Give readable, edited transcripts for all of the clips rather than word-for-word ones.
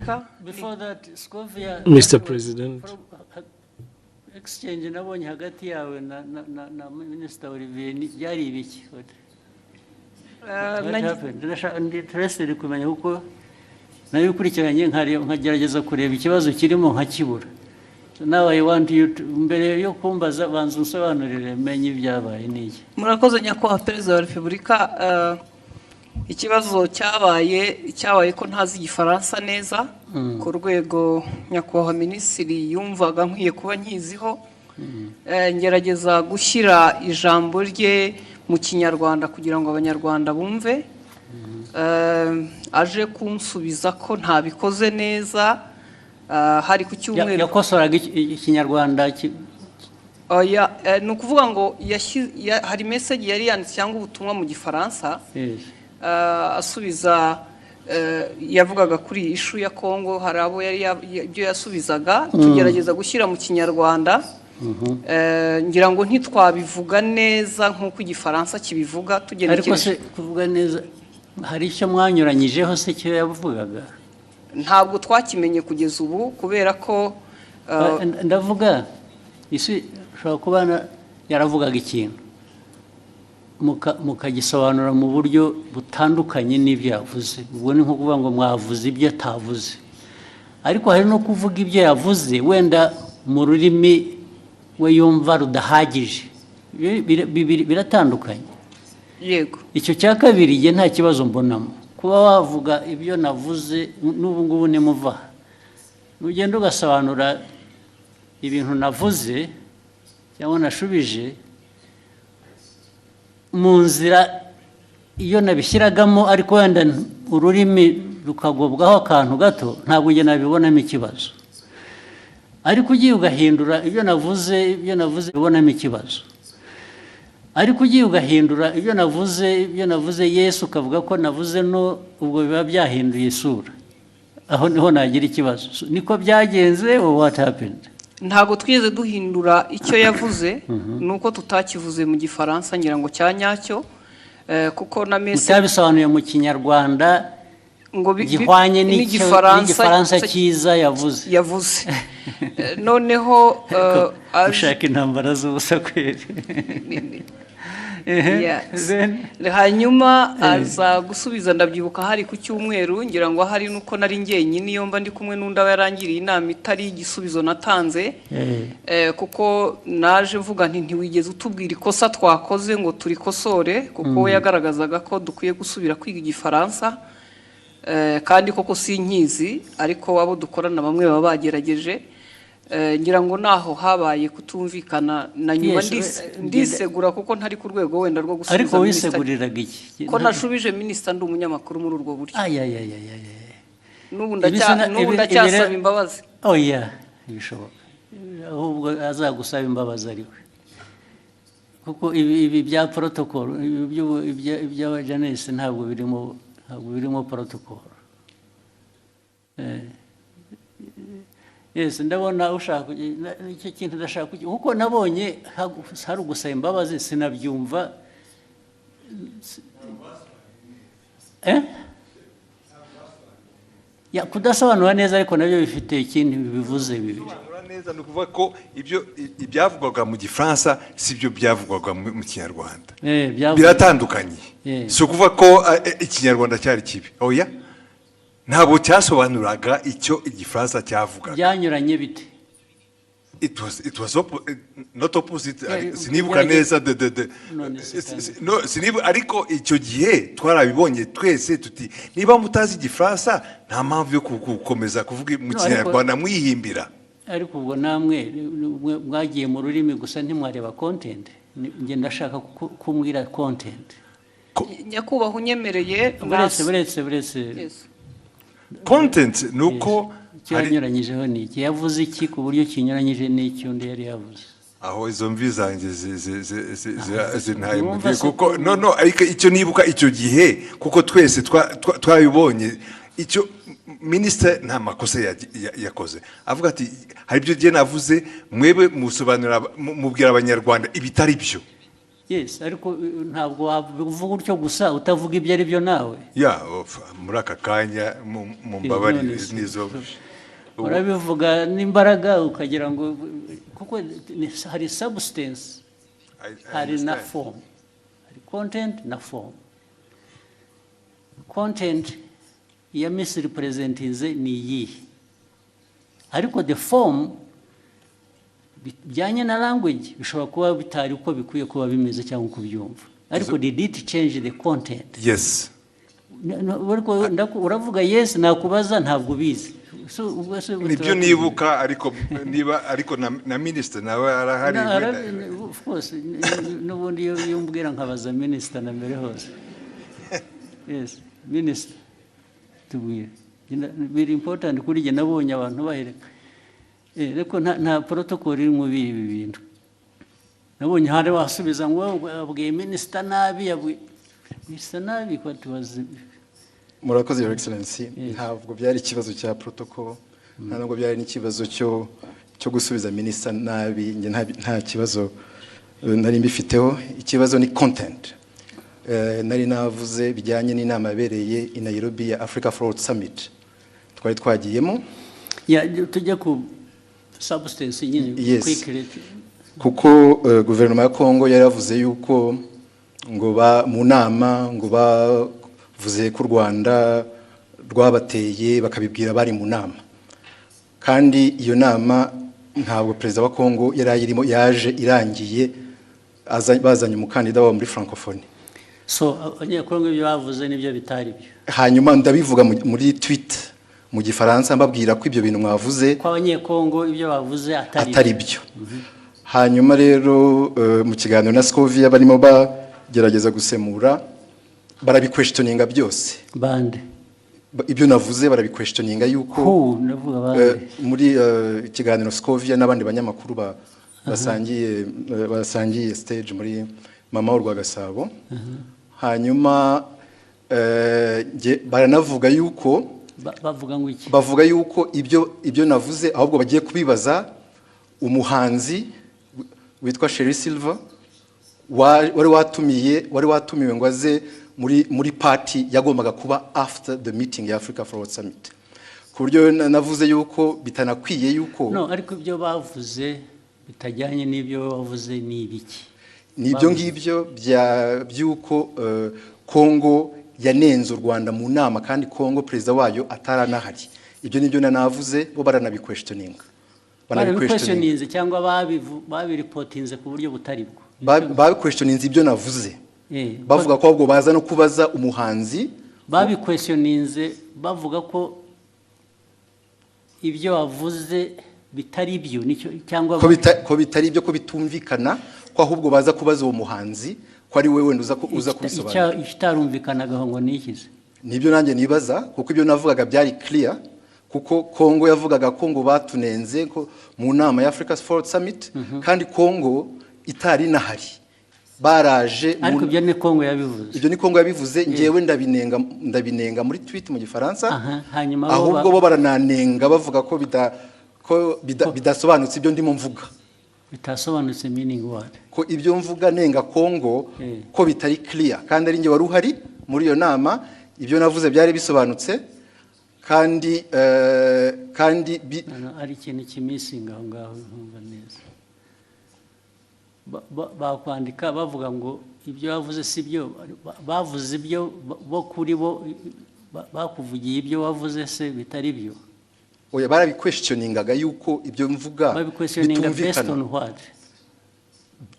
Repubulika. Before that, Scovia. Mr. President. Exchange nabonye hagati yawe na Minister Olivier byari ibiki? What happened? Ndi interested kumenya, kuko nabikurikiranye nkagerageza kureba ikibazo kirimo nkakibura. So now I want you to, mbere yo kumbaza, banza unsobanurire menye ibyabaye n'iki. Murakoze, Nyakubahwa Perezida wa Repubulika. Ikibazo cyabaye ko ntazi Igifaransa neza ku rwego nyakubahwa minisitiri yumvaga nkwiye kuba nkiziho. Ngerageza gushyira ijambo rye mu Kinyarwanda kugira ngo Abanyarwanda bumve. Aje kunsubiza ko ntabikoze neza, hari ku cyumweru. Yakosoraga Ikinyarwanda Oya, ni ukuvuga ngo hari message yari yanditse cyangwa ubutumwa mu Gifaransa. Asubiza, yavugaga kuri iyi issue ya Kongo, hari abo yari ibyo yasubizaga tugerageza gushyira mu Kinyarwanda. Ngira ngo ntitwabivuga neza nk'uko Igifaransa kibivuga Ariko tugenekereje. Se kuvuga neza, hari icyo mwanyuranyijeho se cyo yavugaga? Ntabwo twakimenye kugeza ubu kubera ko Ndavuga isi ushobora kuba yaravugaga ikintu mukagisobanura mu buryo butandukanye n'ibyo yavuze. Ubwo ni nko kuvuga ngo mwavuze ibyo atavuze, ariko hari no kuvuga ibyo yavuze wenda mu rurimi we yumva rudahagije. Biratandukanye. Yego. Icyo cya kabiri njye nta kibazo mbonamo. Kuba wavuga ibyo navuze n'ubu ngubu, nimuva aha, nugenda ugasobanura ibintu navuze cyangwa nashubije mu nzira iyo nabishyiragamo, ariko wenda ururimi rukagobwaho akantu gato, ntabwo njye nabibonamo ikibazo. Ariko ugiye ugahindura ibyo navuze, ubonamo ikibazo. Ariko ugiye ugahindura ibyo navuze yes, ukavuga ko navuze no, ubwo biba byahinduye isura. Aho niho nagira ikibazo. So, niko byagenze or what happened? Ntabwo twigeze duhindura icyo yavuze, ni uko tutakivuze mu Gifaransa ngira ngo cya nyacyo, kuko na message Mutabisobanuye mu Kinyarwanda ngo gihwanye n'Igifaransa n'Igifaransa cyiza yavuze. Yavuze. Noneho Ushaka intambara z'ubusa kweri. Yes. Then? Hanyuma aza gusubiza, ndabyibuka hari ku cyumweru, ngira ngo hari nuko nari njyenyine, iyo mba ndi kumwe n'undi aba yarangiriye inama itari igisubizo natanze. Kuko naje mvuga nti: "Ntiwigeze utubwira ikosa twakoze ngo turikosore," kuko we yagaragazaga ko dukwiye gusubira kwiga Igifaransa. Kandi koko sinkizi, ariko abo dukorana bamwe baba bagerageje. Ngira ngo naho habaye kutumvikana na nyuma. Yes, ndisegura kuko ntari ku rwego wenda rwo gusubiza Ariko minisita. wiseguriraga iki? Ko nashubije minisita ndi umunyamakuru muri urwo buryo. Ayayayayaya. N'ubu Ibi n'ubu ndacyasaba imbabazi. Oya, ntibishoboka. Ahubwo azagusaba imbabazi ari we, kuko ibi bya protocol, ibi iby'abajanesi ntabwo birimo protocol. Yes, ndabona ushaka icyo kintu ndashaka kuko nabonye hari ugusaba imbabazi, sinabyumva. Eh? Ya, kudasobanura neza, ariko nabyo bifite ikindi bivuze bibiri. Gusobanura neza ni ukuvuga ko ibyo ibyavugwaga mu Gifaransa si byo byavugwaga mu Kinyarwanda. Biratandukanye. Si ukuvuga ko Ikinyarwanda cyari kibi, oya, ntabwo cyasobanuraga icyo Igifaransa cyavugaga. Byanyuranye bite? It was not opposite. Sinibuka neza de None se kandi- no, sinibuka, ariko icyo gihe twarabibonye twese tuti: "Niba mutazi Igifaransa, nta mpamvu yo gukomeza kuvuga mu No, Kinyarwanda mwihimbira." Ariko ubwo namwe mwagiye mu rurimi gusa, ntimwareba content. Njye ndashaka kumbwira content. Nyakubahwa, unyemereye Buretse, buretse, buretse. Yes. Content ni uko Icyo hari yanyuranyijeho ni iki? Yavuze iki ku buryo kinyuranyije n'icyo undi yari yavuze? Aho izo mvi zanjye zintaye mu Wumva gihe se kuko no, ariko icyo nibuka icyo gihe, kuko twese twabibonye, icyo minisitiri nta makosa yakoze, avuga ati: "Hari ibyo gihe navuze, mwebwe musobanurira mubwira Abanyarwanda ibitari byo." Yes, ariko ntabwo wavuga utyo gusa utavuga ibyo ari byo nawe. Ya, muri aka kanya mumbabarire. None se- Nizo Urabivuga n'imbaraga ukagira ngo kuko hari substance, I hari na understand. form, hari content na form. Content ya misrepresentinze ni iyihe? Ariko the form bijyanye na language bishobora kuba bitari uko bikwiye kuba bimeze cyangwa uko ubyumva, ariko did it change the content? Yes. Ariko uravuga yes, nakubaza ntabwo ubizi. So, ubwo se Nibyo nibuka, ariko niba ariko na minisitiri nawe arahari. Of course, n'ubundi iyo umbwira nkabaza minisita na mbere hose. Yes, minisita, tubwire. Biri important kuri jye, nabonye abantu bahereka. Ariko nta protocol iri muri ibi bintu. Nabonye hari wasubiza ngo abwiye minisita nabi, yabwiye minisita nabi ko tubazi. Murakoze, Your Excellency. Yes. Ntabwo byari ikibazo cya protocol, nta nubwo byari n'ikibazo cyo gusubiza minisita nabi. Njye nta kibazo nari mbifiteho. Ikibazo ni content. Nari navuze bijyanye n'inama yabereye i Nairobi ya Africa Forward Summit twari twagiyemo. Ya, tujye ku substance nyine. Yes. Quickly. Kuko guverinoma ya Kongo yari yavuze yuko ngo ba mu nama ngo bavuze ko u Rwanda rwabateye, bakabibwira bari mu nama, kandi iyo nama ntabwo perezida wa Kongo yari ayirimo, yaje irangiye, bazanye umukandida wabo muri Francophonie. So Abanyekongo ibyo bavuze nibyo bitari byo? Hanyuma ndabivuga muri tweet mu Gifaransa, mbabwira ko ibyo bintu mwavuze ko Abanyekongo ibyo bavuze atari atari byo. Hanyuma rero mu kiganiro na Scovia barimo bagerageza gusemura, barabiquestioninga byose. Bande? Ibyo navuze barabiquestioninga yuko Who? Ndavuga bande? Muri ikiganiro Scovia n'abandi banyamakuru basangiye stage muri Mama Urwagasabo. Hanyuma baranavuga yuko Bavuga ngo iki? Bavuga yuko ibyo navuze ahubwo bagiye kubibaza umuhanzi witwa Sherrie Silver wari watumiwe ngo aze muri party yagombaga kuba after the meeting ya Africa Forward Summit, ku buryo navuze yuko bitanakwiye yuko No, ariko ibyo bavuze bitajyanye n'ibyo bavuze ni ibiki? Ni ibyo ngibyo by'uko Kongo yanenze u Rwanda mu nama, kandi Kongo perezida wayo ataranahari. Ibyo nibyo navuze, bo baranabiquestioninga. Barabiquestioninze cyangwa babireportinze ku buryo butari bwo? Babiquestioninze ibyo navuze, bavuga ko ahubwo baza no kubaza umuhanzi. Babiquestioninze bavuga ko ibyo wavuze bitari byo, nicyo cyangwa? Ko bitari ibyo, ko bitumvikana, ko ahubwo baza kubaza uwo muhanzi, ko ari we wenda uza kubisobanura. Ikitarumvikanagaho ngo ni ikize? Nibyo nanjye nibaza, kuko ibyo navugaga byari clear, kuko Kongo yavugaga ko ngo batunenze ko mu nama ya Africa Forward Summit, kandi Kongo itari inahari, baraje Ariko ibyo ni Kongo yabivuze? Ibyo ni Kongo yabivuze, ngewe ndabinenga muri tweet mu Gifaransa. Aha, hanyuma bo Ahubwo bo barananenga, bavuga ko bidasobanutse ibyo ndimo mvuga. Bitasobanutse meaning what? Ko ibyo mvuga nenga Kongo ko bitari clear, kandi ari njye wari uhari muri iyo nama. Ibyo navuze byari bisobanutse, kandi No, ari ikintu kimissinga aho ngaho ntumva neza. Bakwandika bavuga ngo ibyo bavuze si byo, bavuze ibyo bo kuri bo bakuvugiye ibyo wavuze se bitari byo? Oya, barabiquestioningaga yuko ibyo mvuga Babiquestioninga based bitumvikana. on what?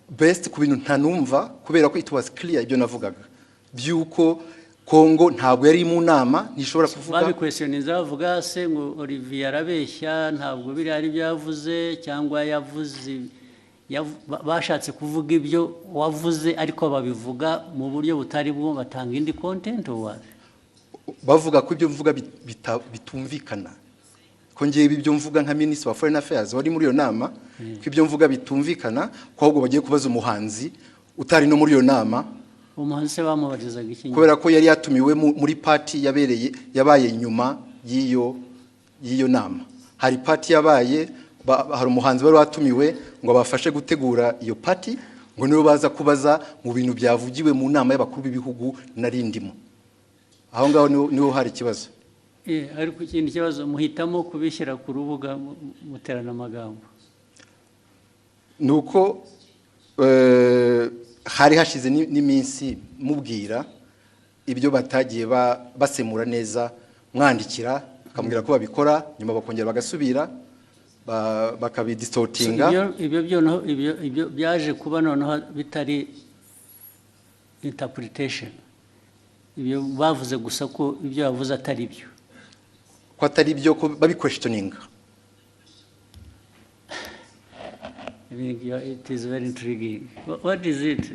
Based ku bintu ntanumva, kubera ko it was clear ibyo navugaga by'uko Kongo ntabwo yari mu nama, ntishobora kuvuga. Babiquestioninze bavuga se ngo Olivier arabeshya, ntabwo biriya ari byo yavuze, cyangwa yavuze bashatse kuvuga ibyo wavuze ariko babivuga mu buryo butari bwo, batanga indi content or what? Bavuga ko ibyo mvuga bitumvikana, ko ngewe ibyo mvuga nka minisitiri wa foreign affairs wari muri iyo nama, ko ibyo mvuga bitumvikana, ko ahubwo bagiye kubaza umuhanzi utari no muri iyo nama. Umuhanzi se bamubarizaga iki? Kubera ko yari yatumiwe muri party yabaye nyuma y'iyo nama. Hari party yabaye, hari umuhanzi wari watumiwe ngo abafashe gutegura iyo party. Ngo nibo baza kubaza mu bintu byavugiwe mu nama y'abakuru b'ibihugu nari ndimo. Aho ngaho niho hari ikibazo. Ariko ikindi kibazo, muhitamo kubishyira ku rubuga muterana amagambo. Ni uko hari hashize n'iminsi mubwira ibyo batagiye basemura neza, mwandikira akamubwira ko babikora, nyuma bakongera bagasubira bakabidistortinga. Ibyo byo ibyo byaje kuba noneho bitari interpretation. Ibyo bavuze gusa ko ibyo bavuze atari byo. Ko atari byo, ko babiquestioninga. I think it is very intriguing. What is it?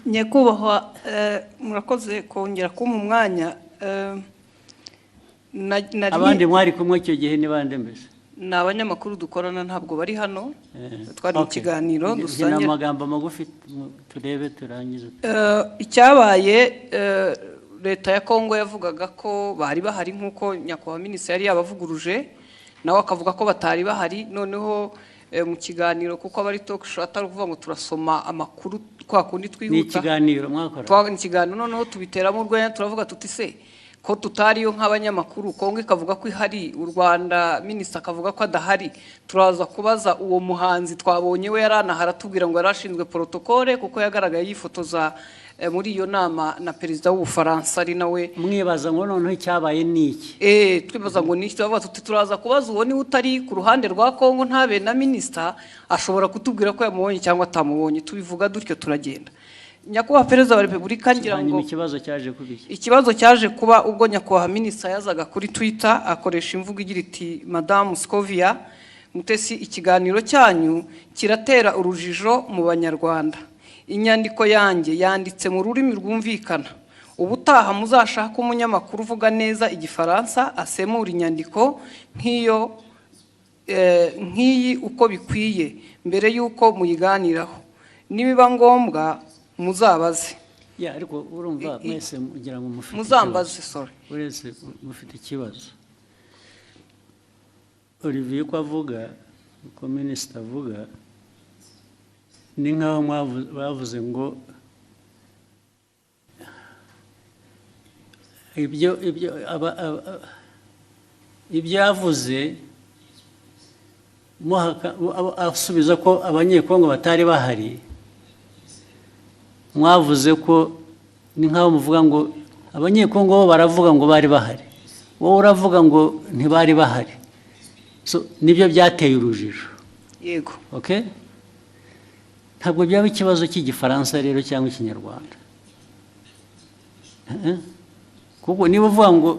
Nyakubahwa, murakoze kongera kumpa umwanya. Abandi mwari kumwe icyo gihe ni bande mbese? Ni abanyamakuru dukorana, ntabwo bari hano. Twari mu kiganiro Ni dusangira. amagambo magufi, turebe turangize. Icyabaye, leta ya Kongo yavugaga ko bari bahari, nk'uko nyakubahwa minisitiri yari yabavuguruje, nawe akavuga ko batari bahari. Noneho mu kiganiro, kuko aba ari talk show, atari ukuvuga ngo turasoma amakuru kwa kundi Ni twihuta. ikiganiro mwakora. Ni ikiganiro, noneho tubiteramo urwenya, turavuga tuti: "Se ko tutariyo nk'abanyamakuru, Kongo ikavuga ko ihari, u Rwanda minisita akavuga ko adahari, turaza kubaza uwo muhanzi twabonye we yari anahari, atubwira ngo yari ashinzwe protocole, kuko yagaragaye yifotoza muri iyo nama na perezida w'Ubufaransa, ari nawe." Mwibaza ngo noneho icyabaye ni iki? Twibaza ngo ni iki, turavuga tuti: "Turaza kubaza uwo niwe utari ku ruhande rwa Kongo, ntabe na minisita, ashobora kutubwira ko yamubonye cyangwa atamubonye." Tubivuga dutyo, turagenda. Nyakubahwa Perezida wa Repubulika, ngira ngo Hanyuma ikibazo cyaje kuba iki? Ikibazo cyaje kuba ubwo nyakubahwa minisita yazaga kuri Twitter, akoresha imvugo igira iti: "Madamu Scovia Mutesi, ikiganiro cyanyu kiratera urujijo mu Banyarwanda. Inyandiko yanjye yanditse mu rurimi rwumvikana. Ubutaha muzashake umunyamakuru uvuga neza Igifaransa asemura inyandiko nk'iyo nk'iyi uko bikwiye mbere y'uko muyiganiraho. Nibiba ngombwa muzabaze." Ya, ariko urumva mwese mugira ngo mufite Muzambaze. ikibazo. Sorry. Uretse mufite ikibazo, Olivier uko avuga, uko minisita avuga, ni nk'aho bavuze ngo ibyo yavuze asubiza ko Abanyekongo batari bahari, mwavuze ko ni nk'aho muvuga ngo Abanyekongo bo baravuga ngo bari bahari, wowe uravuga ngo ntibari bahari. So nibyo byateye urujijo. Yego. Okay, ntabwo byaba ikibazo cy'Igifaransa rero cyangwa Ikinyarwanda. Kuko niba uvuga ngo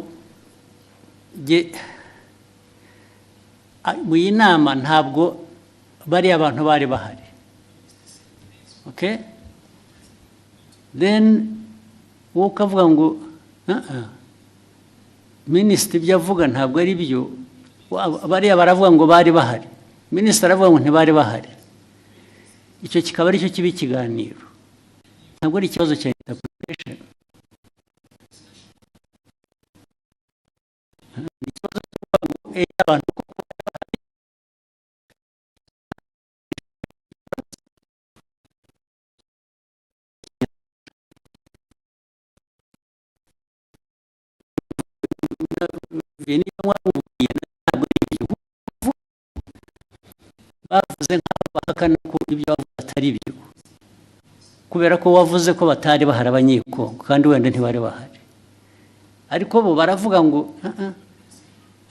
mu iyi nama ntabwo bariya abantu bari bahari, okay, then wowe ukavuga ngo "Ah, ah, minisitiri ibyo avuga ntabwo ari byo. Bariya baravuga ngo bari bahari, minisitiri aravuga ngo ntibari bahari." Icyo kikaba aricyo kiba ikiganiro, ntabwo ari ikibazo cya interpretation. Ni ikibazo cyo kuvuga ngo abantu koko bari bahari. Niba mwamubwiye, ntabwo ari ibyo bavuze, nk'aho bahakana ko ibyo bavuze atari byo, kubera ko wavuze ko batari bahari Abanyekongo, kandi wenda ntibari bahari, ariko bo baravuga ngo "Ah, ah."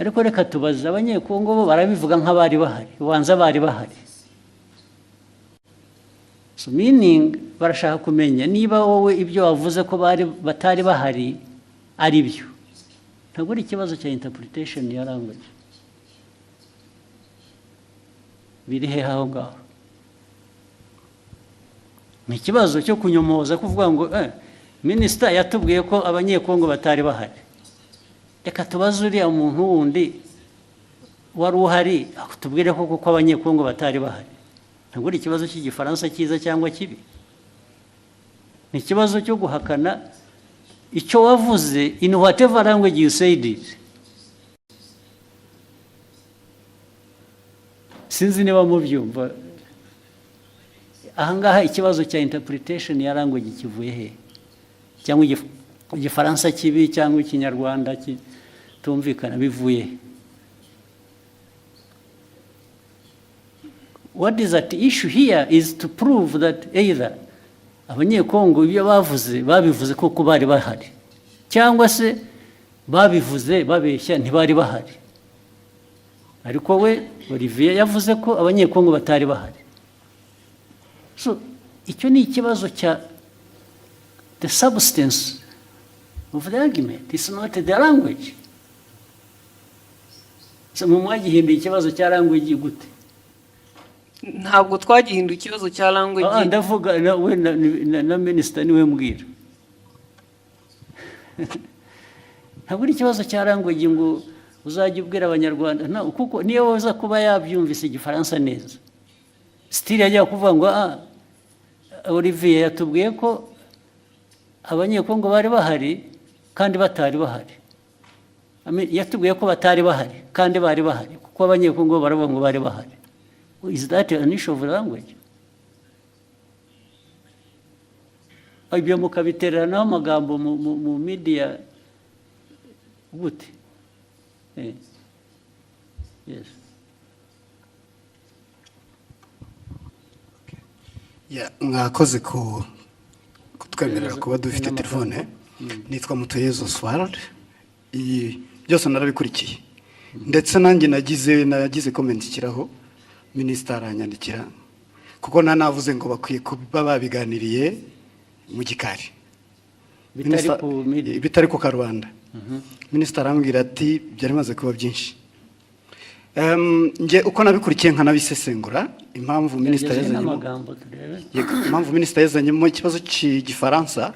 Ariko reka tubaze Abanyekongo, bo barabivuga nk'abari bahari, ubanza bari bahari. So meaning barashaka kumenya niba wowe ibyo wavuze ko bari batari bahari ari byo. Ntabwo ari ikibazo cya interpretation ya language. Biri hehe aho ngaho? Ni ikibazo cyo kunyomoza, kuvuga ngo minisita yatubwiye ko Abanyekongo batari bahari, reka tubaze uriya muntu wundi wari uhari tubwire ko kuko Abanyekongo batari bahari. Ntabwo ari ikibazo cy'Igifaransa cyiza cyangwa kibi, ni ikibazo cyo guhakana icyo wavuze in whatever language you said it. Sinzi niba mubyumva. Ahangaha ikibazo cya interpretation ya language kivuye he? Cyangwa Igifaransa kibi cyangwa Ikinyarwanda kitumvikana bivuye he? What is at issue here is to prove that either Abanyekongo ibyo bavuze babivuze koko bari bahari, cyangwa se babivuze babeshya, ntibari bahari. Ariko we Olivier yavuze ko Abanyekongo batari bahari. So icyo ni ikibazo cya the substance of the argument, it's not the language. So mu mwagihinduye ikibazo cya language gute? Ntabwo twagihinduye ikibazo cya language. Ah, ndavuga we na minisita niwe mbwira. Ntabwo ari ikibazo cya language ngo uzajya ubwira Abanyarwanda no, kuko niyo waza kuba yabyumvise Igifaransa neza, still yajya kuvuga ngo: "Ah, Olivier yatubwiye ko Abanyekongo bari bahari kandi batari bahari." I mean, yatubwiye ko batari bahari kandi bari bahari, kuko Abanyekongo baravuga ngo bari bahari. Is that an issue of language? Ibyo mukabitereranaho amagambo mu media gute? Yes. Yeah, mwakoze ku kutwemerera kuba dufite telefone. Nitwa Mutuyezo Oswald. Iyi byose narabikurikiye, ndetse nanjye nagize comment ikiraho, minisita aranyandikira, kuko nanavuze ngo bakwiye kuba babiganiriye mu gikari. Bitari ku media. Bitari ku karubanda. Minisita arambwira ati byari bimaze kuba byinshi. Njye uko nabikurikiye nkanabisesengura, impamvu minisita Gerageza yazanyemo n'amagambo turebe. Yego, impamvu minisita yazanyemo ikibazo cy'Igifaransa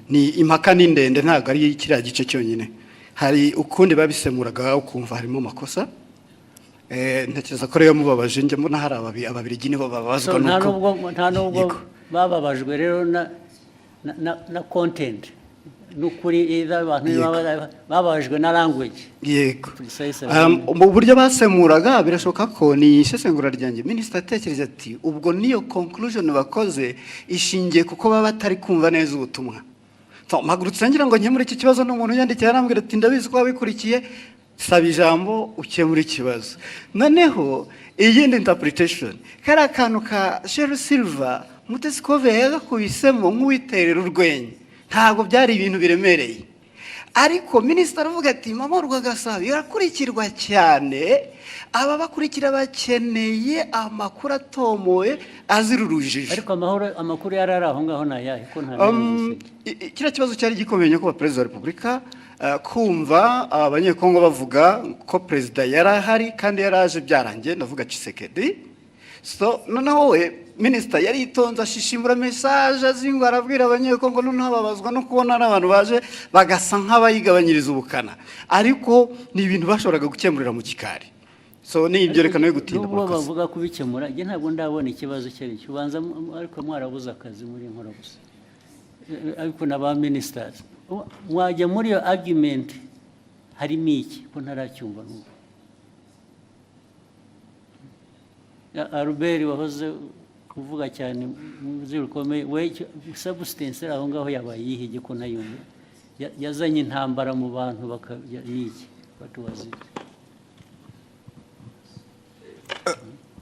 ni impaka, ni ndende, ntabwo ari kiriya gice cyonyine. Hari ukundi babisemuraga ukumva harimo amakosa. Ntekereza ko rero mubabaje, njye mbona hari Ababirigi nibo bababazwa. So, nta nuko nubwo Yego. bababajwe rero na content n'ukuri, either abantu bababajwe na language. Yego. Precisely. Mu buryo basemuraga, birashoboka ko ni isesengura ryanjye, minisita atekereza ati ubwo niyo conclusion bakoze ishingiye kuko baba batari kumva neza ubutumwa. So, mpagurutse ngira ngo nkemure iki kibazo, n'umuntu yandikiye arambwira ati: "Ndabizi ko wabikurikiye, saba ijambo ukemure ikibazo." Noneho iyindi interpretation, kariya kantu ka Sherrie Silver, Mutesi Scovia yagakubisemo nk'uwiterera urwenya, ntabwo byari ibintu biremereye. Ariko minisitiri aravuga ati: "Mama Urwagasabo irakurikirwa cyane, aba bakurikira bakeneye amakuru atomoye azira urujijo." Ariko amahoro, amakuru yari ari aho ngaho ni ayahe ko nta numvise? Kiriya kibazo cyari gikomeye, nyakubahwa Perezida wa Repubulika, kumva Abanyekongo bavuga ko perezida yari ahari kandi yari aje byarangiye, ndavuga Tshisekedi. So noneho we minisita yari yitonze, ashishimura message azingwa, arabwira Abanyekongo, noneho babazwa no kubona n'abantu baje bagasa nk'abayigabanyiriza ubukana, ariko ni ibintu bashoboraga gukemurira mu gikari. So ni ibyo, reka nawe gutinda. Nubwo Murakoze. bavuga kubikemura, njye ntabwo ndabona ikibazo icyo ari cyo. Ubanza ariko mwarabuze akazi muri nkora gusa. Ariko na ba ministers mwajya muri iyo argument, harimo iki ko ntaracyumva n'ubu? Albert wahoze uvuga cyane mu buzima rukomeye, we substance iri aho ngaho yabaye iyihe ko ntayumva? Yazanye intambara mu bantu ni iki? What was it?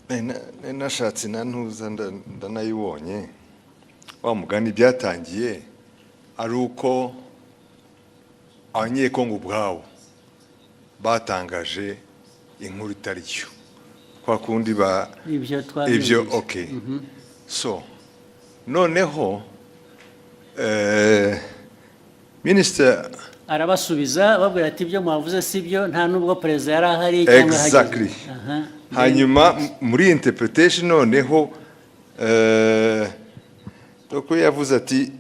Nari nashatse na ntuza ndanayibonye. Wa mugani byatangiye ari uko Abanyekongo ubwabo batangaje inkuru itari yo, kwa kundi ba Ibyo ibyo. Twabyumvise. Okay, so noneho minisita arabasubiza, babwira ati: "Ibyo mwavuze si byo, nta nubwo perezida yari ahari cyangwa ahageze." Exactly. Hanyuma muri interpretation noneho doko yavuze ati: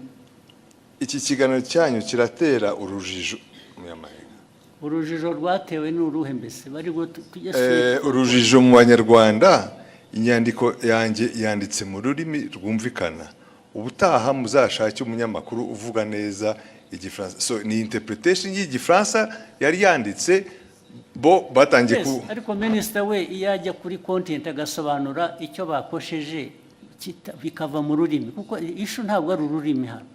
"Iki kiganiro cyanyu kiratera urujijo." Muyamarenga. Urujijo rwatewe n'uruhe mbese? Bari ngo tujye Urujijo mu Banyarwanda, inyandiko yanjye yanditse mu rurimi rwumvikana, ubutaha muzashake umunyamakuru uvuga neza Igifaransa. So ni interpretation y'Igifaransa yari yanditse, bo batangiye Yes, ku ariko minisita we iyo ajya kuri content agasobanura icyo bakosheje. Bikava mu rurimi, kuko issue ntabwo ari ururimi hano.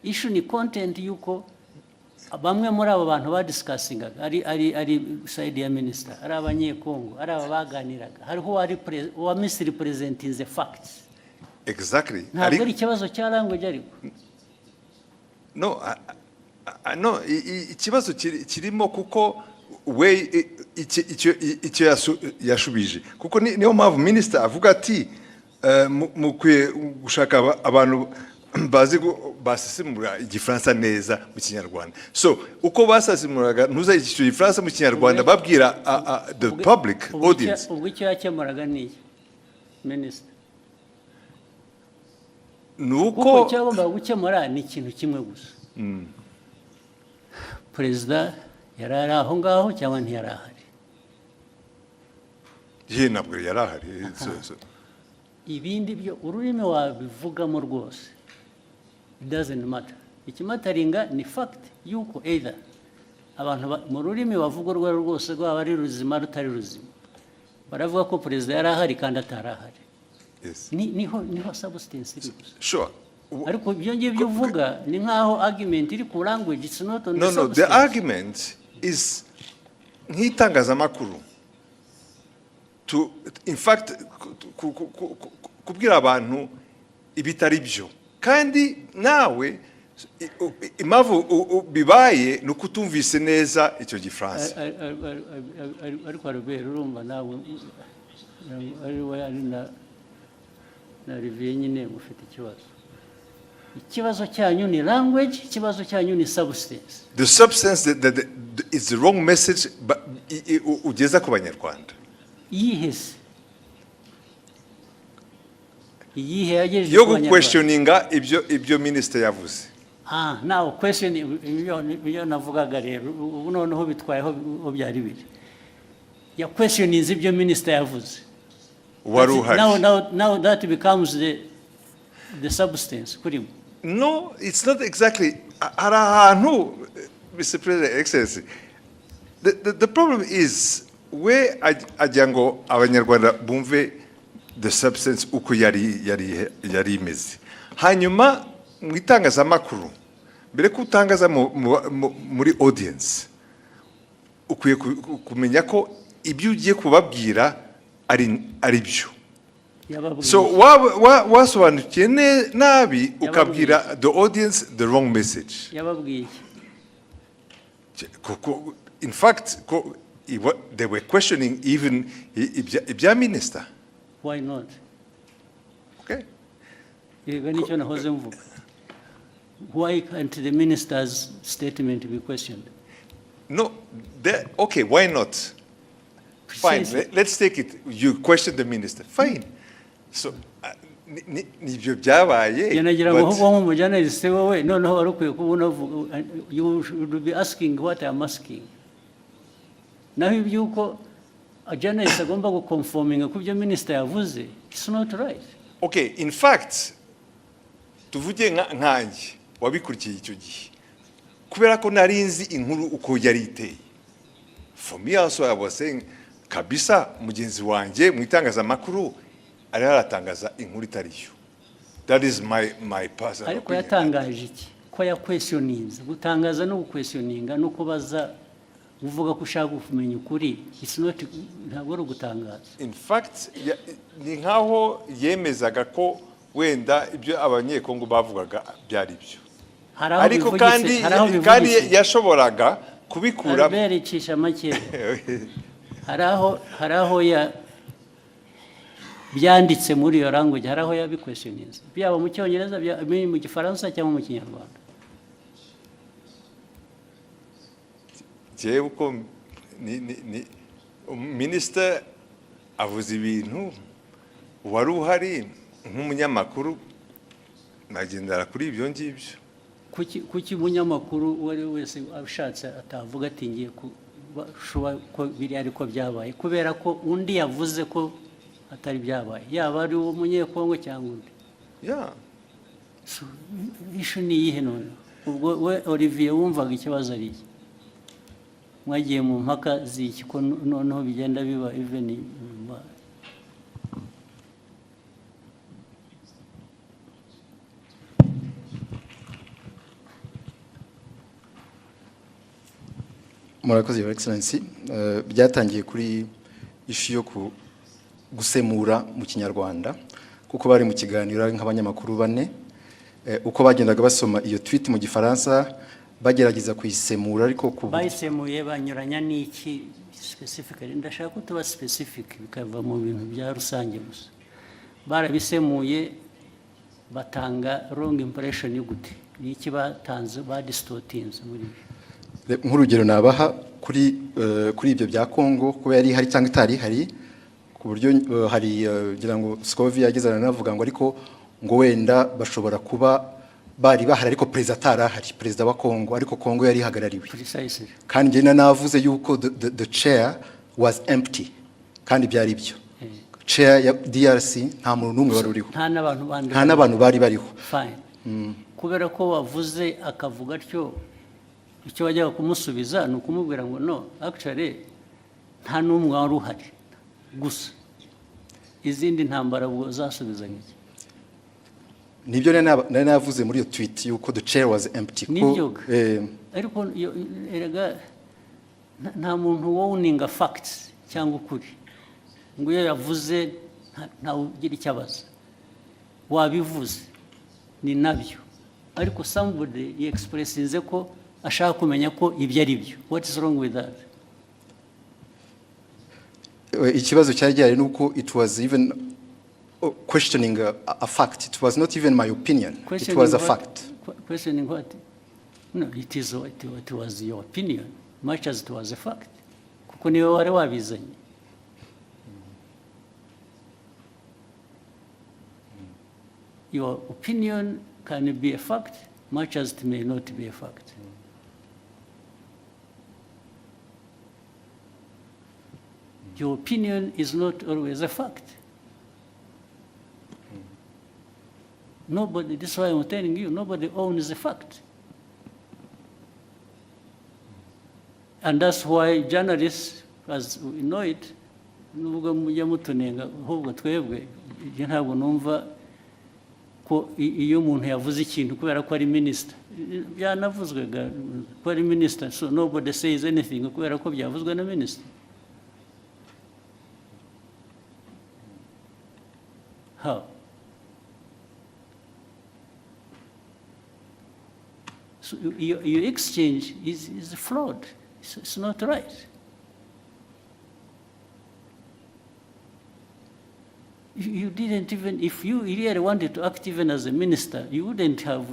Issue ni content y'uko bamwe muri abo bantu badiscussingaga, ari side ya minisita, ari Abanyekongo, ari aba baganiraga, hariho uwa misrepresentinze facts. Ntabwo ari ikibazo cya language, ariko No, no, ikibazo kirimo kuko we icyo yashubije, kuko niyo mpamvu minisita avuga ati mukwiye gushaka abantu bazi basesemura Igifaransa neza mu Kinyarwanda. So uko basesemuraga ntuza icyo Gifaransa mu Kinyarwanda, babwira the public audience. Ubwo icyo yakemuraga ni iki, minisita? Ni Kuko uko icyo yagombaga gukemura ni ikintu kimwe gusa: perezida yari ari aho ngaho cyangwa ntiyari ahari? Ye, ntabwo yari ahari. Ibindi byo ururimi wabivugamo rwose, it doesn't matter. Ikimatteringa ni fact yuko either abantu mu rurimi bavuga urwo ari rwo rwose, rwaba ari ruzima, rutari ruzima, baravuga ko perezida yari ahari kandi atari ahari. Niho substance iri gusa. Ariko ibyo ngibyo uvuga ni nk'aho argument iri ku language. It's not on No, the no, the substance. argument is nk'itangazamakuru to, in fact, kubwira abantu ibitari byo, kandi nawe impamvu bibaye ni uko utumvise neza icyo Gifaransa. Ariko Albert, urumva nawe ari we, ari na Olivier nyine, mufite ikibazo. Ikibazo cyanyu ni language, ikibazo cyanyu ni substance? The substance that is the wrong message, but ugeza ku Banyarwanda. Iyihe se? Iyihe yagejeje Yo ku Banyarwanda? Guquestioninga ibyo minisitiri yavuze. Ah, now question, ibyo navugaga rero ubu noneho bitwaye aho byari biri. Ya questioning ibyo minisitiri yavuze. Wari uhari. Now that becomes the substance kuri mwe. No, it's not exactly. Hari ahantu, Mr. President, Excellency, the problem is we agira ngo Abanyarwanda bumve the substance uko yari imeze. Hanyuma mu itangazamakuru, mbere ko utangaza muri audience, ukwiye kumenya ko ibyo ugiye kubabwira ari byo. Yababwiye So wasobanukiye nabi, ukabwira the audience the wrong message. Yababwiye iki? Kuko in fact they were questioning even ibya minister. Why not? Okay. Erega nicyo nahoze mvuga: why can't the minister's statement be questioned? No, okay, why not? Fine. Precisely. Let's take it you question the minister, fine. So nibyo byabaye. Njye nagira ngo ahubwo nk'umujournaliste, wowe noneho wari ukwiye kuba unavuga, you should be asking what I'm asking. Naho iby'uko a journalist agomba guconforminga ku byo minisita yavuze, it's not right. Okay, in fact, tuvuge nkanjye wabikurikiye icyo gihe, kubera ko nari nzi inkuru uko yari iteye, for me also I was saying kabisa mugenzi wanjye mu itangazamakuru ariho aratangaza inkuru itari yo. That is my personal Ariko opinion. yatangaje iki? Ko yaquestioninze. Gutangaza no guquestioninga no kubaza uvuga ko ushaka kumenya ukuri, it's not, ntabwo ari ugutangaza. In fact, ni nkaho yemezaga ko wenda ibyo Abanyekongo bavugaga byari byo. Hari aho Ariko bivugitse, kandi hari aho kandi bivugitse. yashoboraga kubikura. Albert, icisha make. Hari aho ya byanditse muri iyo language, hari aho yabiquestioninze, byaba mu Cyongereza, byaba mu Gifaransa cyangwa mu Kinyarwanda? Jewe uko ni minisita avuze ibintu, wari uhari nk'umunyamakuru, nagendera kuri ibyo ngibyo. Kuki umunyamakuru uwo ari we wese ashatse atavuga ati ngiye kuba ko biriya ariko byabaye, kubera ko undi yavuze ko atari byabaye, yaba ari uwo Munyekongo cyangwa undi? So, issue ni iyihe none? Ubwo we Olivier wumvaga ikibazo ari iki? Mwagiye mu mpaka z'iki, ko noneho bigenda biba even nyuma? Murakoze, Your Excellency. Byatangiye kuri issue yo gusemura mu Kinyarwanda, kuko bari mu kiganiro ari nk'abanyamakuru bane. Uko bagendaga basoma iyo tweet mu Gifaransa, bagerageza kuyisemura, ariko ku Bayisemuye banyuranya n'iki specifically? Ndashaka ko tuba specific, bikava mu bintu bya rusange gusa. Barabisemuye batanga wrong impression gute? Ni iki batanze badistortinze muri byo? Nk'urugero nabaha kuri ibyo bya Kongo, kuba yari ihari cyangwa itari ihari, ku buryo hari ngira ngo Scovia yageze aranavuga ngo ariko ngo wenda bashobora kuba bari bahari ariko perezida atari ahari, perezida wa Kongo, ariko Kongo yari ihagarariwe. Precisely. Kandi njye navuze yuko the chair was empty, kandi byari byo. Chair ya DRC nta muntu n'umwe wari uriho. Nta n'abantu bandi? Nta n'abantu bari bariho. Fine. Kubera ko wavuze akavuga atyo, icyo wajyaga kumusubiza ni ukumubwira ngo no, actually nta n'umwe wari uhari gusa. Izindi ntambara ubwo zasubizaga iki? Nibyo nari navuze muri iyo tweet, yuko the chair was empty ko Nibyo. Ariko erega nta muntu wowninga facts cyangwa ukuri ngo iyo yavuze ntawe ugira icyo abaza. Wabivuze, ni nabyo, ariko somebody yexpressinze ko ashaka kumenya ko ibyo ari byo. What is wrong with that? Ikibazo cyari gihari nuko it was even questioning a fact. It was not even my opinion, it Questioning was a what? fact. Questioning what? No, it is what, it was your opinion much as it was a fact, kuko niwe wari wabizanye. Your opinion can be a fact much as it may not be a fact. Your opinion is not always a fact. Nobody, this is why I'm telling you, nobody owns a fact. And that's why journalists, as we know it, nubwo mujya mutunenga, ahubwo twebwe ibyo ntabwo numva ko iyo umuntu yavuze ikintu kubera ko ari minisita, byanavuzwe ko ari minisita, so nobody says anything kubera ko byavuzwe na minisita. How? So your exchange is flawed. It's not right. You didn't even, if you really wanted to act even as a minister, you wouldn't have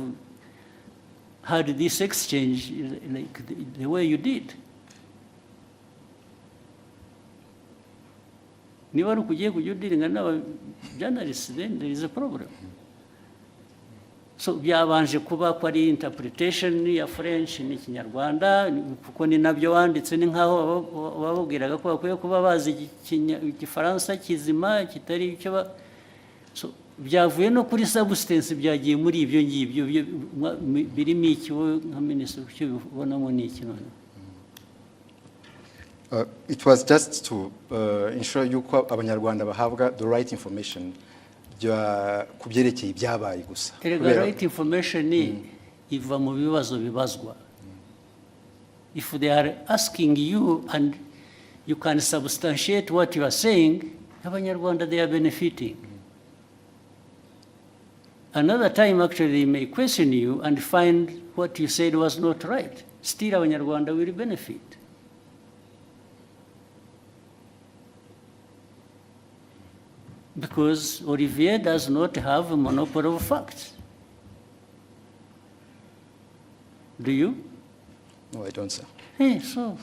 had this exchange like the way you did. Niba ari ukugiye kujya udealinga n'aba journalists, then there is a problem. So byabanje kuba ko ari interpretation ya French n'Ikinyarwanda, kuko ni nabyo wanditse, ni nkaho bababwiraga ko bakwiye kuba bazi Igifaransa kizima kitari icyo ba. So byavuye no kuri substance, byagiye muri ibyo ngibyo birimo iki? Wowe nka minisitiri, icyo ubonamo ni iki none? It was just to ensure yuko Abanyarwanda bahabwa the right information ku byerekeye ibyabaye gusa. Erega right information iva mu bibazo bibazwa. If they are asking you and you can substantiate what you are saying, Abanyarwanda, they are benefiting. Another time, actually, they may question you and find what you said was not right. Still, Abanyarwanda will benefit. Because Olivier does not have a monopoly of facts. Do you? No, I don't, sir. Hey, so.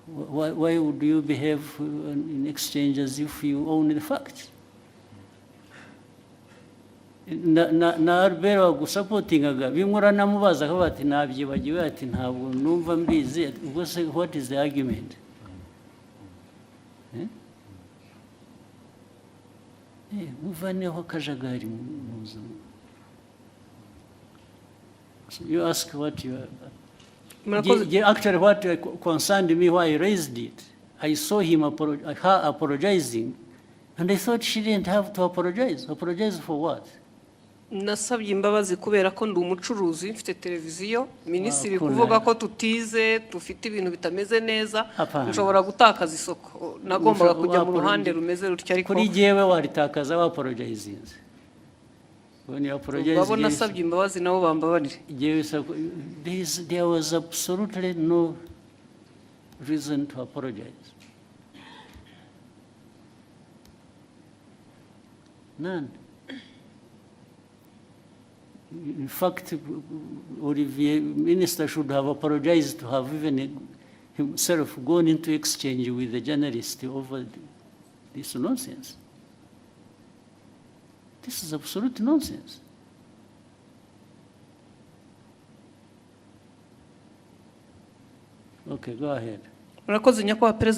Why would you behave in exchange as if you own the facts? Na Albert wagusupportingaga, bimwe uranamubaza akavuga ati nabyibagiwe, ati ntabwo numva mbizi. Ubwo se what is the argument? Eh? Muvaneho akajagari mu buzima. So you ask what you are. Murakoze. Actually, what concerned me, why I raised it, I saw her apologizing, and I thought she didn't have to apologize. Apologize for what? Nasabye imbabazi kubera ko ndi umucuruzi, mfite televiziyo. Minisitiri Wakunda. kuvuga ko tutize, dufite ibintu bitameze neza, Hapana. nshobora gutakaza isoko. Nagombaga kujya mu ruhande rumeze rutyo, ariko Kuri jyewe waritakaza wapologizinze. When you apologize, babo nasabye imbabazi nabo bambabarire. Jyewe there was absolutely no reason to apologize. None. In fact, Olivier, minister should have apologized to have even himself gone into exchange with the journalist over this nonsense. This is absolute nonsense. Okay, go ahead. Murakoze, Nyakubahwa Perezida.